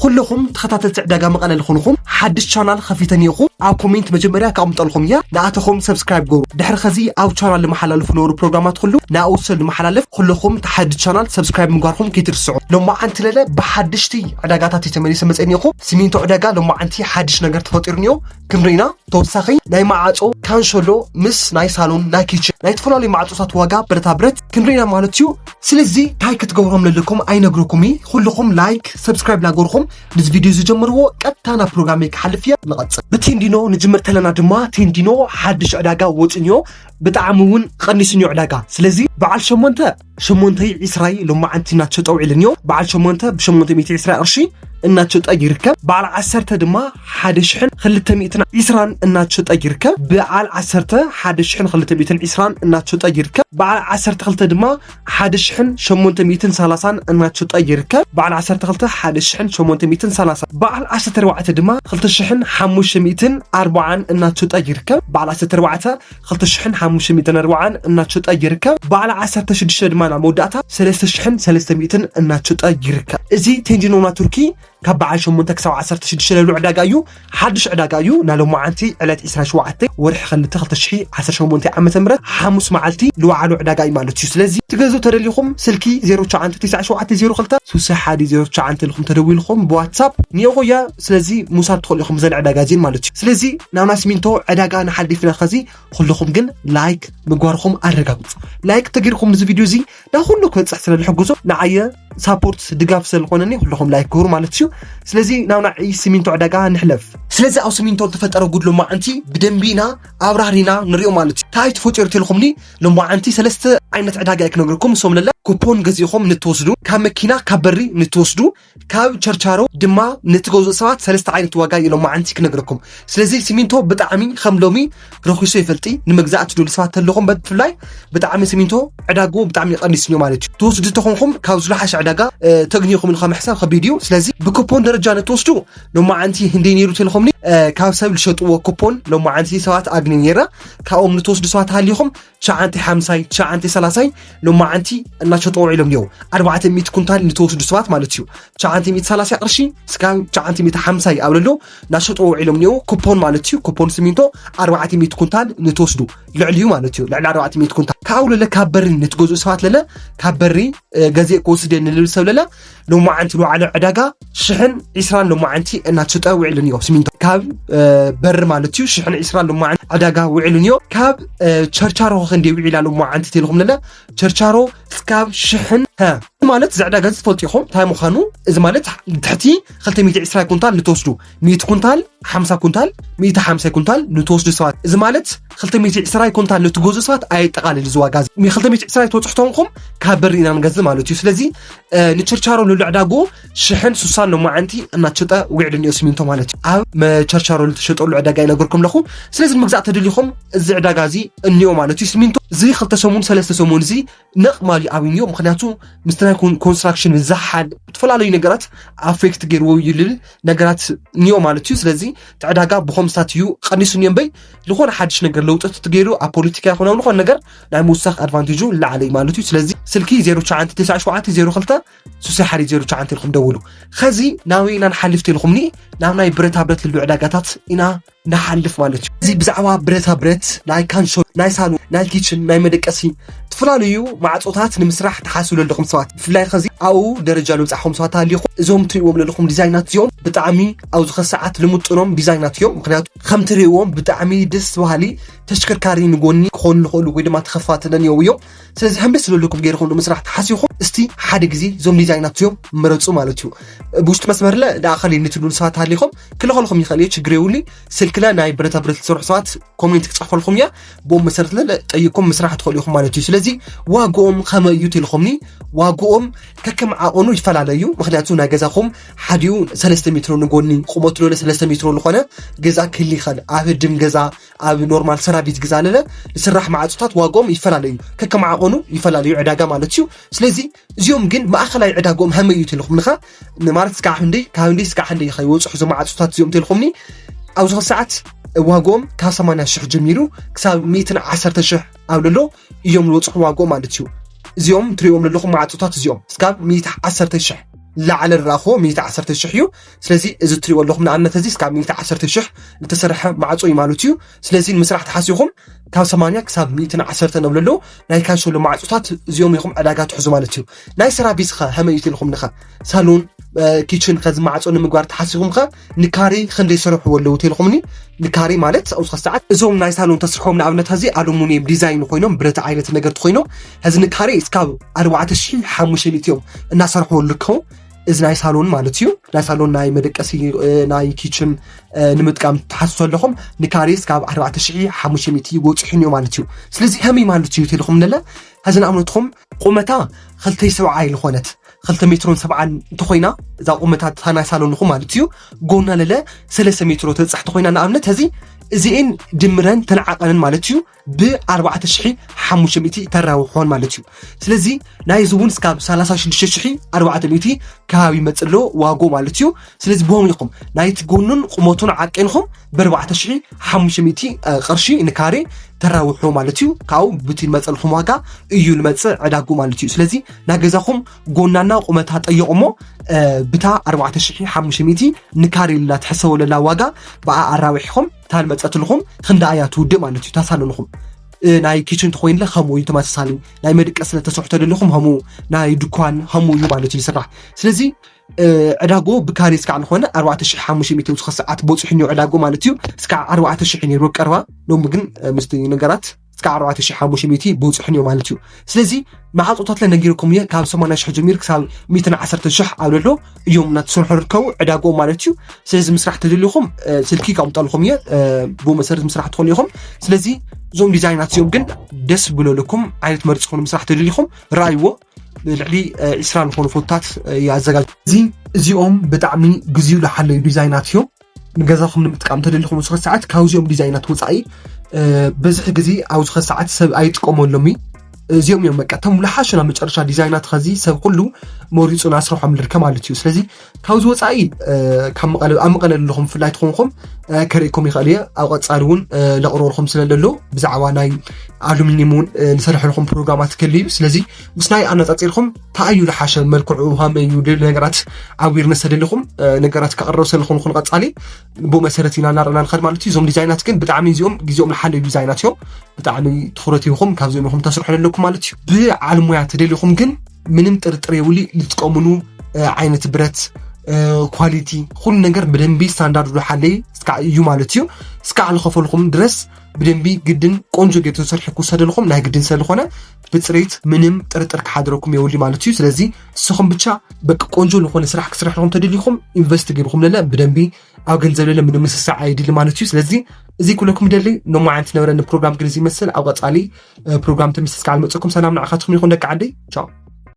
ኩልኹም ተኸታተልቲ ዕዳጋ መቐለ ዝኾንኹም ሓድሽ ቻናል ከፊተ እኒኹ ኣብ ኮሜንት መጀመርያ ከቕምጠልኩም እያ። ንኣተኹም ሰብስክራይብ ገሩ። ድሕሪ ኸዚ ኣብ ቻናል ልመሓላለፉ ለወሩ ፕሮግራማት ኩሉ ንኣኡ ስል ልመሓላለፍ ኩልኹም ተሓድሽ ቻናል ሰብስክራይብ ምግባርኩም ከይትርስዑ። ሎማዓንቲ ለለ ብሓድሽቲ ዕዳጋታት እዩ ተመሊሰ መፀ እኒኹ። ሲሚንቶ ዕዳጋ ሎማዓንቲ ሓድሽ ነገር ተፈጢሩ እኒኦ ክንርኢና። ተወሳኺ ናይ መዓጾ ካንሸሎ ምስ ናይ ሳሎን ናይ ኪችን ናይ ዝተፈላለዩ መዓጾታት ዋጋ ብረታ ብረት ክንርኢና ማለት እዩ። ስለዚ እንታይ ክትገብሮም ለለኩም ኣይነግረኩም እዩ። ኩልኹም ላይክ ሰብስክራይብ ላገርኹም። ንዚ ቪድዮ ዝጀመርዎ ቀጥታ ናብ ፕሮግራመይ ክሓልፍ እየ። ንቐጽል። ብቴንዲኖ ንጅምር ተለና ድማ ቴንዲኖ ሓድሽ ዕዳጋ ወፅንዮ ብጣዕሚ እውን ቀኒስንዮ ዕዳጋ። ስለዚ በዓል ሸሞንተ ሸሞንተ ዒስራይ ሎማዓንቲ እናተሸጠ ውዒልንዮ። በዓል ሸሞንተ ብሸሞንተ ሚእቲ ዒስራ ቅርሺ እናተሸጠ ይርከብ። በዓል ዓሰርተ ድማ ሓደ ሽሕን ክልተ ሚእትን ዒስራን እናተሸጠ ይርከብ። በዓል ዓሰርተ ሓደ ሽሕን ክልተ ሚእትን ዒስራን እናተሸጠ ይርከብ። በዓል ዓሰርተ ክልተ ድማ ሓደ ሽሕን ሸሞንተ ሚእትን ሰላሳን እናተሸጠ ይርከብ። በዓል ዓሰርተ ክልተ ሓደ ሽሕን ሸሞንተ ሚእትን ሰላሳን። በዓል ዓሰርተ ኣርባዕተ ድማ ክልተ ሽሕን ሓሙሽተ ሚእትን ኣርባዓን እናተሸጠ ይርከብ። በዓል ዓሰርተ ኣርባዕተ ክልተ ሽሕን ሓሙሽተ ሚእትን ኣርባዓን እናተሸጠ ይርከብ። በዓል ዓሰርተ ሽዱሽተ ድማ ናብ መወዳእታ ሰለስተ ሽሕን ሰለስተ ሚእትን እናተሸጠ ይርከብ። እዚ ቴንዲኖና ቱርኪ ካብ በዓል ሸሞንተ ክሳብ ዓሰርተ ሽዱሽተ ለሉ ዕዳጋ እዩ። ሓድሽ ዕዳጋ እዩ። ናይ ሎማዓንቲ ዕለት ዒስራን ሸውዓተ ወርሒ ክልተ ክልተ ሽሕን ዓሰርተ ሸሞንተ ዓመተ ምህረት ሓሙስ መዓልቲ ልወዓሉ ዕዳጋ እዩ ማለት እዩ። ስለዚ ትገዝኡ ተደሊኹም ስልኪ ዜሮ ትሽዓተ ትስዓተ ሸውዓተ ዜሮ ክልተ ሱሳ ሓደ ዜሮ ትሽዓተ ኢልኩም ተደዊልኩም ብዋትሳፕ ኒኦኹ እያ። ስለዚ ምውሳድ ትኽእሉ ኢኹም ዘን ዕዳጋ እዚን ማለት እዩ። ስለዚ ናብና ሲሚንቶ ዕዳጋ ንሓልፍ ኢና። ከዚ ኩልኹም ግን ላይክ ምግባርኩም ኣረጋግጹ። ላይክ ተገይርኩም ንዚ ቪድዮ እዚ ናብ ኩሉ ክበጽሕ ስለ ዝሕግዞ ንዓየ ሳፖርት ድጋፍ ስለ ዝኾነኒ ኩልኹም ላይክ ግብሩ ማለት እዩ። ስለዚ ናብ ናይ ሲሚንቶ ዕዳጋ ንሕለፍ። ስለዚ ኣብ ሲሚንቶ ዝተፈጠረ ጉድ ሎማዓንቲ ብደንቢ ኢና ኣብራህሪና ንሪኦ ማለት እዩ። እንታይ ተፈጢሩ ተልኩምኒ ሎማዓንቲ ሰለስተ ዓይነት ዕዳጋ እየ ክነግርኩም። ንሶም ለለ ኩፖን ገዚእኹም ንትወስዱ፣ ካብ መኪና ካብ በሪ ንትወስዱ፣ ካብ ቸርቻሮ ድማ ንትገዝኡ ሰባት ሰለስተ ዓይነት ዋጋ እዩ ሎማዓንቲ ክነግረኩም። ስለዚ ሲሚንቶ ብጣዕሚ ከም ሎሚ ረኺሱ ይፈልጢ። ንምግዛእ ትደልዩ ሰባት ተለኹም ብፍላይ ብጣዕሚ ሲሚንቶ ዕዳግኡ ብጣዕሚ ቀኒስንዮ ማለት እዩ። ትወስዱ ተኾንኩም ካብ ዝለሓሸ ዕዳጋ፣ እ፣ ተግንዩኹም ኢልካ ምሕሳብ ከቢድ እዩ። ስለዚ ብኩፖን ደረጃ ንትወስዱ ሎማዓንቲ ህንደይ ነይሩ ተልኹምኒ፣ እ፣ ካብ ሰብ ዝሸጥዎ ኩፖን ሎማዓንቲ ሰባት ኣግኒ ነይረ። ካብኦም ንትወስዱ ሰባት ሃሊኹም ትሽዓተ ሓምሳይ፣ ትሽዓተ ሰላሳይ ሎማዓንቲ እናሸጡ ውዒሎም እዮም። ኣርባዕተ ሚእቲ ኩንታል ንትወስዱ ሰባት ማለት እዩ። ትሽዓተ ሚእቲ ሰላሳ ቅርሺ እስካብ ትሽዓተ ሚእቲ ሓምሳይ ኣብ ለሎ እናሸጡ ውዒሎም እዮም። ኩፖን ማለት እዩ። ኩፖን ሲሚንቶ ኣርባዕተ ሚእቲ ኩንታል ንትወስዱ ልዕሊ እዩ ማለት እዩ። ልዕሊ ኣርባዕተ ሚእቲ ኩንታል። ካብኡ ለለ ካብ በሪ ንትገዝኡ ሰባት ለለ ካብ በሪ፣ እ፣ ገዚእ ክወስድ እየ ንልብል ሰብ ለለ ሎማዓንቲ ልውዓለ ዕዳጋ ሽሕን ዒስራን ሎማዓንቲ እናተሸጠ ውዒሉ እኒኦ። ሲሚንቶ ካብ፣ እ፣ በሪ ማለት እዩ። ሽሕን ዒስራን ሎማዓንቲ ዕዳጋ ውዒሉ እኒኦ። ካብ፣ እ፣ ቸርቻሮ ክንደይ ውዒላ ሎማዓንቲ ተልኹም ለለ ቸርቻሮ እስካብ ሽሕን፣ ሀ፣ ማለት እዚ ዕዳጋ እዚ ትፈልጡ ኢኹም እንታይ ምዃኑ። እዚ ማለት ትሕቲ ክልተ ሚእቲ ዒስራ ኩንታል ንትወስዱ፣ ሚእቲ ኩንታል፣ ሓምሳ ኩንታል፣ ሚእቲ ሓምሳ ኩንታል ንትወስዱ ሰባት፣ እዚ ማለት ክልተ ሚእቲ ዒስራ ኩንታል ንትገዝኡ ሰባት ኣየጠቓልል እዚ ዋጋ እዚ። ክልተ ሚእቲ ዒስራ ትበጽሑ ተኾንኩም ካብ በሪ ኢና ንገዝእ ማለት እዩ። ስለዚ፣ እ፣ ንቸርቻሮ ልዕሊ ዕዳግኡ ሽሕን ሱሳን ሎማዓንቲ እናተሸጠ ውዒሉ እኒኦ ሲሚንቶ ማለት እዩ። ኣብ መቸርቻሮ ዝተሸጠሉ ዕዳጋ ይነግርኩም ኣለኹ። ስለዚ ንምግዛእ ተደሊኹም እዚ ዕዳጋ እዚ እኒኦ ማለት እዩ። ሲሚንቶ እዚ ክልተ ሰሙን ሰለስተ ሰሙን እዚ ነቕ ማሊ ኣብዩ እኒኦ። ምኽንያቱ ምስቲ ናይ ኮን-፣ ኮንስትራክሽን ዝሓል ዝተፈላለዩ ነገራት ኣፌክት ገይርዎ እዩ ልል ነገራት እኒኦ ማለት እዩ። ስለዚ እቲ ዕዳጋ ብኸምስታት እዩ ቀኒሱ እኒኦ እምበይ ዝኾነ ሓድሽ ነገር ለውጢ ትገይሩ ኣብ ፖለቲካ ይኹን ኣብ ዝኾነ ነገር ናይ ምውሳኽ ኣድቫንቴጁ ላዕለ እዩ ማለት እዩ። ስለዚ ስልኪ ዜሮ ትሽዓተ ትስዓተ ሸውዓተ ዜሮ ክልተ ሱሳ ሓደ ዜሮ ትሽዓተ ኢልኩም ደውሉ። ኸዚ ናበይ ኢና ንሓልፍ ተልኹምኒ ናብ ናይ ብረታ ብረት ልሉ ዕዳጋታት ኢና ንሓልፍ ማለት እዩ። እዚ ብዛዕባ ብረታ ብረት ናይ ካንሾ፣ ናይ ሳሎን፣ ናይ ኪችን፣ ናይ መደቀሲ ዝተፈላለዩ ማዕጾታት ንምስራሕ ትሓስቡ ዘለኹም ሰባት፣ ብፍላይ ኸዚ ኣብኡ ደረጃ ዝበጻሕኹም ሰባት ኣሊኹም፣ እዞም ትሪእዎም ዘለኹም ዲዛይናት እዚኦም ብጣዕሚ ኣብዚ ኸዚ ሰዓት ልምጥኖም ዲዛይናት እዮም። ምኽንያቱ ከም ትሪእዎም ብጣዕሚ ደስ በሃሊ ተሽከርካሪ ንጎኒ ክኾኑ ዝኽእሉ ወይ ድማ ተኸፋትለን እዮም እዮም። ስለዚ ከም ደስ ዝብለኩም ገይርኹም ንምስራሕ ተሓሲኹም፣ እስቲ ሓደ ግዜ እዞም ዲዛይናት እዚኦም ምረጹ ማለት እዩ። ብውሽጢ መስመርለ ደኣ ኸሊ ንትብሉ ሰባት ሃሊኹም ክልኸልኹም ይኽእል እየ፣ ችግር የብሉይ። ስልክለ ናይ ብረታ ብረት ዝሰርሑ ሰባት ኮሜንት ክጽሕፈልኩም እየ፣ ብኦም መሰረት ለ ጠይቅኩም ምስራሕ ትኽእሉ ኢኹም ማለት እዩ። ስለዚ ዋግኦም ከመይ እዩ ትልኹምኒ? ዋግኦም ከከም ዓቐኑ ይፈላለ እዩ። ምኽንያቱ ናይ ገዛኹም ሓዲኡ ሰለስተ ሜትሮ ንጎኒ፣ ቁመቱ ለለ ሰለስተ ሜትሮ ዝኾነ ገዛ ክህሊ ይኽእል። ኣብ ህድም ገዛ፣ ኣብ ኖርማል ሰራቪስ ግዛ ለለ ዝስራሕ ማዕጾታት ዋግኦም ይፈላለ እዩ። ከከም ዓቐኑ ይፈላለ እዩ ዕዳጋ ማለት እዩ። ስለዚ እዚኦም ግን ማእኸላይ ዕዳግኦም ሃመይ እዩ ተልኹምንኻ፣ ማለት እስካዕ ክንደይ፣ ካብ ክንደይ እስካዕ ክንደይ ከይወጽሑ እዞም ማዕጾታት እዚኦም ተልኹምኒ፣ ኣብዚ ሰዓት ዋግኦም ካብ ሰማንያ ሽሕ ጀሚሩ ክሳብ ሚእትን ዓሰርተ ሽሕ ኣብ ለሎ እዮም ዝበጽሑ ዋግኦም ማለት እዩ። እዚኦም ትሪእዎም ዘለኹም ማዕጾታት እዚኦም እስካብ ሚእቲ ዓሰርተ ሽሕ ላዕለ ዝረኣኽዎ ሚእቲ ዓሰርተ ሽሕ እዩ። ስለዚ እዚ እትሪእዎ ኣለኹም ንኣብነት እዚ እስካብ ሚእቲ ዓሰርተ ሽሕ ዝተሰርሐ ማዕጾ እዩ ማለት እዩ። ስለዚ ንምስራሕ ተሓሲኹም ካብ ሰማንያ ክሳብ ሚእትን ዓሰርተ ነብለሎ ናይ ካንሸሎ ማዕጾታት እዚኦም ኢኹም ዕዳጋ ትሕዙ ማለት እዩ። ናይ ሰራቪስ ኸ ሀመይ እዩ ኢልኹም ንኸ ሳሎን ኪችን ከዚ ማዕጾ ንምግባር ተሓሲኹም ኸ ንካሬ ክንደይ ይሰርሕዎ ኣለዉ ተልኹምኒ? ንካሬ ማለት ኣብዚ ሰዓት እዞም ናይ ሳሎን ተስርሖም ንኣብነት ኸዚ ኣሉሚኒየም ዲዛይን ኮይኖም ብረት ዓይነት ነገር ኮይኖም ኸዚ ንካሬ እስካብ ኣርባዕተ ሽሕ ሓሙሽተ ሚእቲ እዮም እናሰርሕዎ ኣለዉ። እዚ ናይ ሳሎን ማለት እዩ። ናይ ሳሎን ናይ መደቀሲ ናይ ኪችን ንምጥቃም ትሓስቡ ኣለኹም ንካሬ እስካብ ኣርባዕተ ሽሕ ሓሙሽተ ሚእቲ ይበፅሕን እዩ ማለት እዩ። ስለዚ ሀመይ ማለት እዩ ተልኹም ነለ ኸዚ ንኣብነትኹም ቁመታ ክልተ ሰብዓይ ዝኾነት ክልተ ሜትሮን ሰብዓን እንተኾይና እዛ ቁመታ እታ ናይ ሳሎንኹም ማለት እዩ። ጎና ለለ ሰለስተ ሜትሮ ተብፅሕ ተኾይና ንኣብነት ኸዚ እዚኤን ድምረን ተንዓቐንን ማለት እዩ ብኣርባዕተ ሽሕ ሓሙሽተ ሚእቲ ተራውሖን ማለት እዩ። ስለዚ ናይዚ እውን እስካብ ሰላሳ ሽዱሽተ ሽሕ ኣርባዕተ ሚእቲ ከባቢ ይመፅእ ኣሎ ዋጎ ማለት እዩ። ስለዚ ብሆም ኢኹም ናይቲ ጎኑን ቁመቱን ዓቄንኹም ብኣርባዕተ ሽሕ ሓሙሽተ ሚእቲ ቅርሺ ንካሬ ተራውሑ ማለት እዩ። ካብኡ ብቲ ዝመፀልኹም ዋጋ እዩ ዝመፅእ ዕዳጉ ማለት እዩ። ስለዚ ናይ ገዛኹም ጎናና ቁመታ ጠይቑ እሞ ብታ ኣርባዕተ ሽሕ ሓሙሽተ ሚእቲ ንካሬ ኢላ ትሕሰቦ ለላ ዋጋ ብኣ ኣራዊሕኹም እታ ዝመፀትልኹም ክንዳ እያ ትውድእ ማለት እዩ። ታሳልንኹም ናይ ኪችን ተኾይንለ ከምኡ እዩ ተመሳሳሊ ናይ መድቀስ ለተሰርሑ ተደሊኹም ከምኡ ናይ ድኳን ከምኡ እዩ ማለት እዩ ዝስራሕ። ስለዚ ዕዳጎ ብካሬ እስካዕ ዝኾነ ኣርባዕተ ሽሕ ሓሙሽተ ሚእቲ ኣብዚ ሰዓት በፂሑ እኒኦ ዕዳጎ ማለት እዩ። እስካዕ ኣርባዕተ ሽሕ ነይሩ ቀርባ ሎሚ ግን ምስቲ ነገራት እስካዕ ኣርባዕተ ሽሕ ሓሙሽተ ሚእቲ በፂሑ እኒኦ ማለት እዩ። ስለዚ መዓፆታት ለነጊርኩም እየ ካብ ሰማንያ ሽሕ ጀሚር ክሳብ ሚእትን ዓሰርተ ሽሕ ኣብ ለሎ እዮም እናተሰርሑ ርከቡ ዕዳጎ ማለት እዩ። ስለዚ ምስራሕ ተደሊኹም ስልኪ ከምጠልኹም እየ ብኡ መሰረት ምስራሕ ትኾኑ ኢኹም። ስለዚ እዞም ዲዛይናት እዚኦም ግን ደስ ብለልኩም ዓይነት መርፂ ኾኑ ምስራሕ ተደሊኹም ራእይዎ ልዕሊ ዒስራ ዝኾኑ ፎቶታት ይኣዘጋጅ። እዚ እዚኦም ብጣዕሚ ግዚኡ ዝሓለዩ ዲዛይናት እዮም። ንገዛኹም ንምጥቃም ተደሊኹም ዝኸ ሰዓት ካብዚኦም ዲዛይናት ወፃኢ በዝሒ ግዜ ኣብዚ ኸ ሰዓት ሰብ ኣይጥቀመሎም እዩ። እዚኦም እዮም በቃ እቶም ዝሓሹ ናብ መጨረሻ ዲዛይናት ኸዚ ሰብ ኩሉ መሪፁ ናስርሖም ልርከ ማለት እዩ። ስለዚ ካብዚ ወፃኢ ካብ መቐለ ኣብ መቐለ ዘለኹም ብፍላይ ትኾንኩም ከርእየኩም ይኽእል እየ። ኣብ ቀፃሊ እውን ለቕርበልኩም ስለ ለሎ ብዛዕባ ናይ ኣሉሚኒየም እውን ንሰርሐልኩም ፕሮግራማት ክህሉ እዩ። ስለዚ ምስ ናይ ኣነፃፂርኩም እንታይ እዩ ዝሓሸ መልክዑ ሃመይ እዩ ደሊ ነገራት ኣዊርነስ ተደሊኹም ነገራት ከቕርብ ስለኹም ንኹን ቀፃሊ ብኡ መሰረት ኢና እናረእና ንኸድ ማለት እዩ። እዞም ዲዛይናት ግን ብጣዕሚ እዚኦም ግዜኦም ዝሓለዩ ዲዛይናት እዮም። ብጣዕሚ ትኹረት ይኹም ካብዚኦም ኢኹም ተስርሑ ዘለኩም ማለት እዩ። ብዓል ሙያ ተደሊኹም ግን ምንም ጥርጥር የብሉ ዝጥቀምሉ ዓይነት ብረት ኳሊቲ ኩሉ ነገር ብደንቢ ስታንዳርዱ ዝሓለየ እስካዕ እዩ ማለት እዩ። እስካዕ ዝኸፈልኩም ድረስ ብደንቢ ግድን ቆንጆ ጌር ተሰርሑ ክውሰደልኩም ናይ ግድን ስለዝኾነ ብፅሬት ምንም ጥርጥር ክሓድረኩም የብሉ ማለት እዩ። ስለዚ ንስኹም ብቻ በቂ ቆንጆ ዝኾነ ስራሕ ክስራሕ ለኹም ተደሊኹም ኢንቨስት ገይርኩም ለለ ብደንቢ ኣብ ገንዘብ ለለ ምንም ምስሳዕ ኣይድሊ ማለት እዩ። ስለዚ እዚ ኩለኩም ደሊ ኖሞ ዓይነት ነበረኒ ፕሮግራም ግን እዚ ይመስል። ኣብ ቀፃሊ ፕሮግራም ተሚስ እስካዕ ልመፀኩም ሰላም ንዓኻትኩም ይኹን ደቂ ዓደይ ቻው።